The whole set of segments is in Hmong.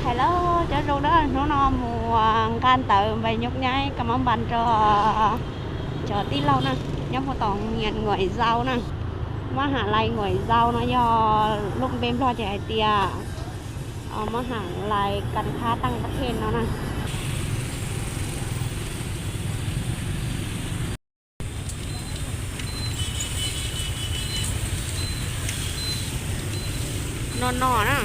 Hello, cov zoo na, hnub no mus nqa ntawv npais nyuj nyaib ka mab npas rau cov tij laug na, nyob puag tom Nyias Nguaim Zau na. Mab Ham Lais Nguaim Zau no yog lub npe Nplog ces hais tias Mab Ham Lais Kas Khab Taj Pab Thej no na. No no na.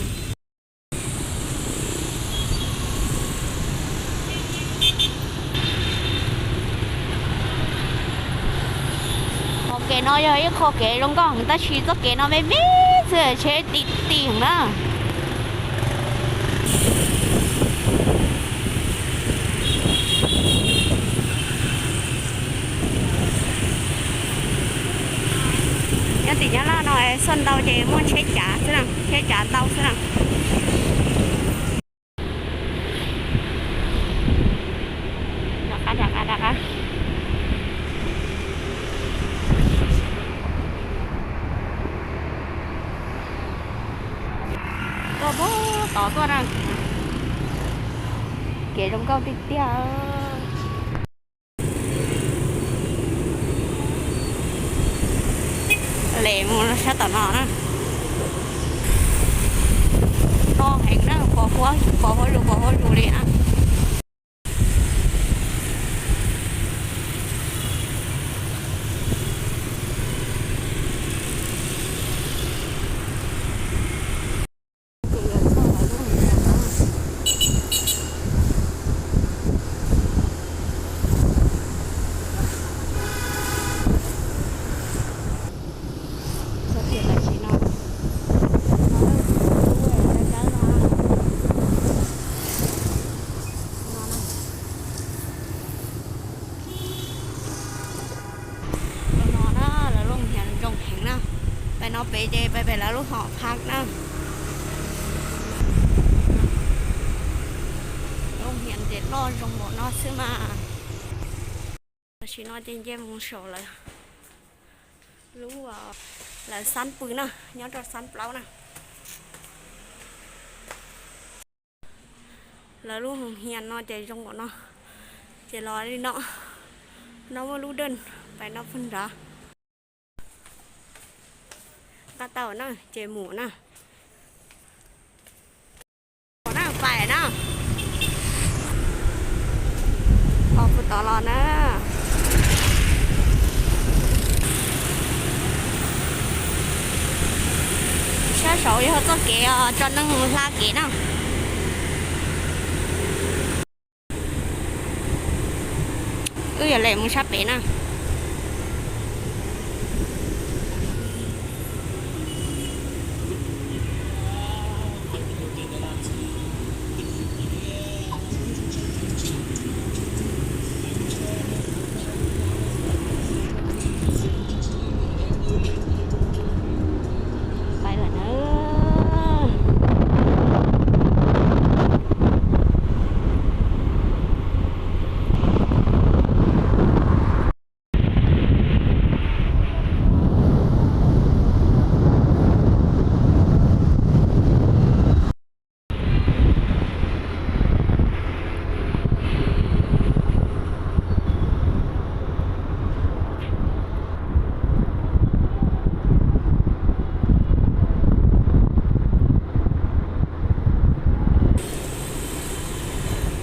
Qhov kev no yog ib qho kev zoo nkauj heev tab sis txoj kev no me me xwb tsheb ti ti heev na. Nyob tim Nyab Laj no xuaj ntau ces muaj tsheb cav xwb na, tsheb cav ntau xwb na. Tuaj pug tod tuaj na. Kev zoo nkauj tiag tiag. Lem mus sab tom no na. No heev na, pos huab, pos huab lus, pos huab lus li na. Los no na, lawv lub hiav zoo heev na. Pem no pem ces pem pem lawv lub hom phaj na. Lub hiav ces loj zoo npaum no xwb mas. Tam sim no ces nce mus saum lawv lub, lawv xab pw na, nyob rau xab plaub na. Lawv lub hoos hias no ces zoo npaum no, ces los li no, no muaj lub dej pais no puag nrad. Nqa tau na ces mus na. Pais na, los puag tod los na. Sab saud yog txoj kev tso neeg hla kev na. Wb yuav lem mus sab pem na. Pais lawm na.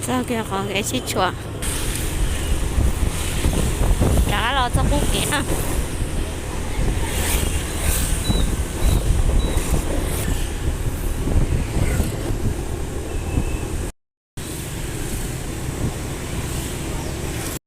Txoj kev qhov kev sib tshuam, rov qab los txoj qub kev na.